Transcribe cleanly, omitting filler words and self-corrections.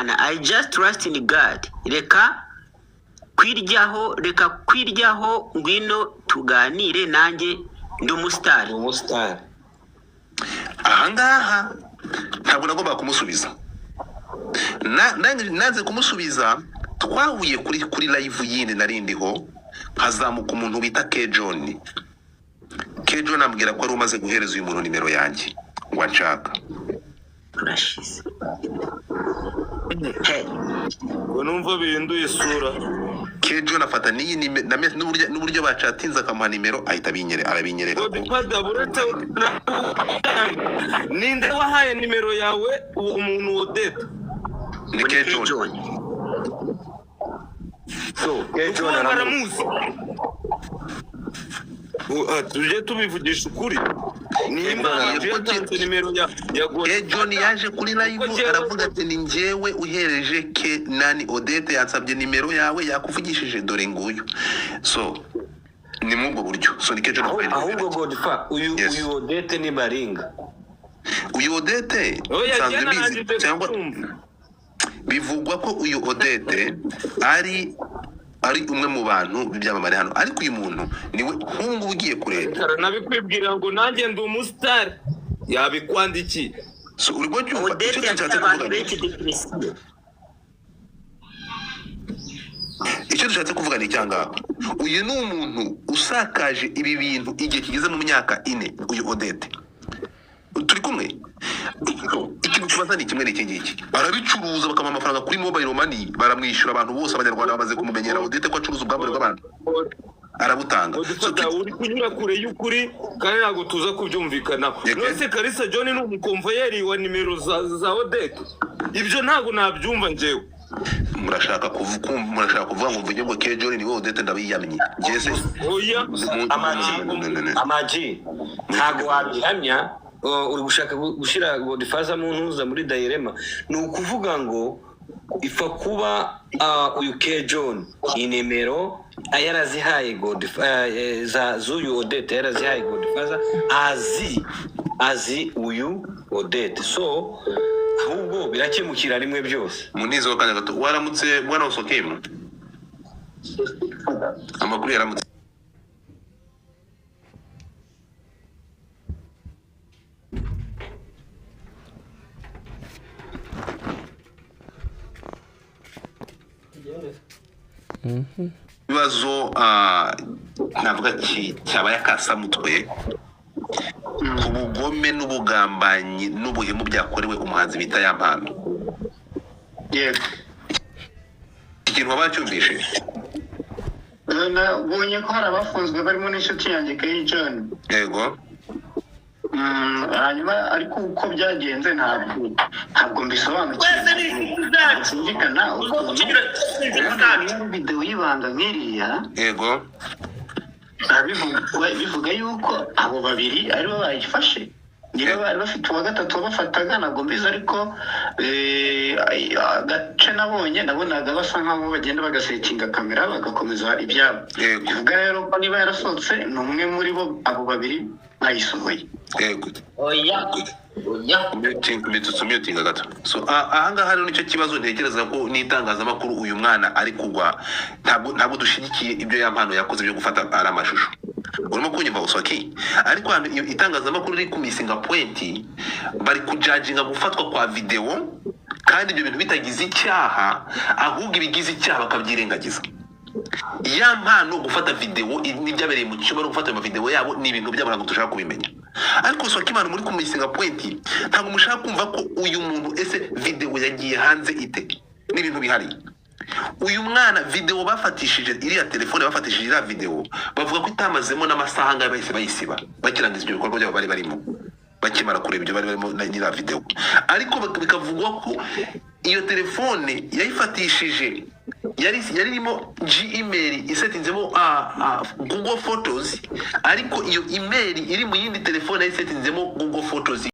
I just trust in God. Reka kwiryaho, reka kwiryaho, ngwino tuganire nanjye ndi umusitari. Umusitari. Ahangaha ntabwo nagombaga kumusubiza. Nanze kumusubiza. Twahuye kuri live yindi narindiho, hazamuka umuntu bita K John. K John ambwira ko ari umaze guhereza uyu muntu nimero yanjye ngo anshaka. Turashize. Hey. Ngo numva bihinduye isura. K John afata n'iyi n'uburyo bacatinze, akamuha nimero, ahita arabinyereka ko Godfather, uretse ninde wahaye nimero yawe uwo muntu Odette? Ni Ni K K John. John. So K John Ukuvuga aramuzi. aramuzi. Tujye tubivugisha ukuri, nimba K John yatanze nimero ya K John yaje kuri live Kuko njyewe- aravuga ati: "Ni njyewe uhereje K nani, Odette yansabye nimero yawe, yakuvugishije, dore nguyu." So ni muri ubwo buryo. So ni K John wamuhaye nimero Ahubwo yanjye. Godfa, uyu Yes. uyu Odette ni baringa. Uyu Odette Oya, nsanzwe njye mbizi narangije cyangwa kubyumva. bivugwa ko uyu Odette ari umwe mu bantu b'ibyamamare hano, ariko uyu muntu niwe nk'ubu ngubu ugiye kureba. Nabikwibwira ngo nanjye ndi umusitari, yabikwandikiye. So uri kubyumva icyo Odette dushatse yateye abantu kuvuga ni benshi depression. Icyo dushatse kuvuga ni icyangaha: uyu ni umuntu usakaje ibi bintu igihe kigeze mu myaka 4. Uyu Odette turi kumwe, ikintu kibaza ni kimwe, ni iki ngiki: arabicuruza bakamuha amafaranga kuri mobile money, baramwishyura. Abantu bose, Abanyarwanda bamaze kumumenyera Odette ko acuruza ubwambure bw'abantu, arabutanga. So, Godfather, uri kunyura kure y'ukuri kandi ntabwo tuza kubyumvikanaho. Yego. None se Kalisa John ni umukomvayeri wa nimero za Odette? Ibyo ntabwo nabyumva njyewe. Murashaka kuvuga ngo mvuge ngo K John niwe Odette? Ndabiyamye njye se. Oya. Amaji, amaji, ntabwo wabihamya. Uri gushaka gushyira Godfather mu ntuza, muri dilemma. Ni ukuvuga ngo ipfa kuba uyu K John inimero yarazihaye za z'uyu Odette, yarazihaye Godfather, azi uyu Odette, so ahubwo birakemukira rimwe byose. Munizo akanya gato. Waramutse bwana Osokimu, amakuru? Yaramutse. Ibibazo navuga cyabaye akasamutwe ku bugome n'ubugambanyi n'ubuhemu byakorewe umuhanzi bita Yampano. Yego. Iki kintu waba wacyumvishe? Nabonye ko hari abafunzwe barimo n'inshuti yanjye Kay John. Yego. Hanyuma ariko uko byagenze ntabwo mbisobanukiwe. Twese ni inshuti zacu. Sinzikana ukuntu Zacu. videwo y'ibanga nk'iriya Yego. bivuga yuko abo babiri aribo bayifashe. Niba bari bafite uwa gatatu wabafataga ntabwo mbizi, ariko agace nabonye, nabonaga basa nkaho bagenda bagasetinga kamera bagakomeza ibyabo. Yego. Bivuga rero ko niba yarasohotse ni umwe muri bo, abo babiri bayisohoye. Yego. Oya, oya. Muting, muting gato. So ahangaha rero nicyo kibazo ntekereza ko n'itangazamakuru uyu mwana ari kugwa. Ntabwo dushyigikiye ibyo Yampano yakoze byo gufata ari amashusho. Urimo kunyumva, Uswaki? Ariko ahantu iyo itangazamakuru riri kumisinga point, bari kujajinga gufatwa kwa videwo kandi ibyo bintu bitagize icyaha, ahubwo ibigize icyaha bakabyirengagiza. Yampano gufata videwo n'ibyabereye mu cyumba no gufata amavidewo yabo ni ibintu byabo, ntabwo dushaka kubimenya. Ariko Swakimana, muri kumusinga point, ntabwo mushaka kumva ko uyu muntu, ese videwo yagiye hanze ite? Ni ibintu bihari. Uyu mwana videwo bafatishije iriya telefone, bafatishije iriya videwo, bavuga ko itamazemo n'amasaha angahe bahise bayisiba bakirangiza ibyo bikorwa byabo bari barimo, bakimara kureba ibyo bari barimo n'iriya videwo. Ariko bikavugwa ko iyo telefone yayifatishije yari irimo Gmail isetinzemo Google Photos, ariko iyo email iri mu yindi telefone yayisetinzemo Google Photos.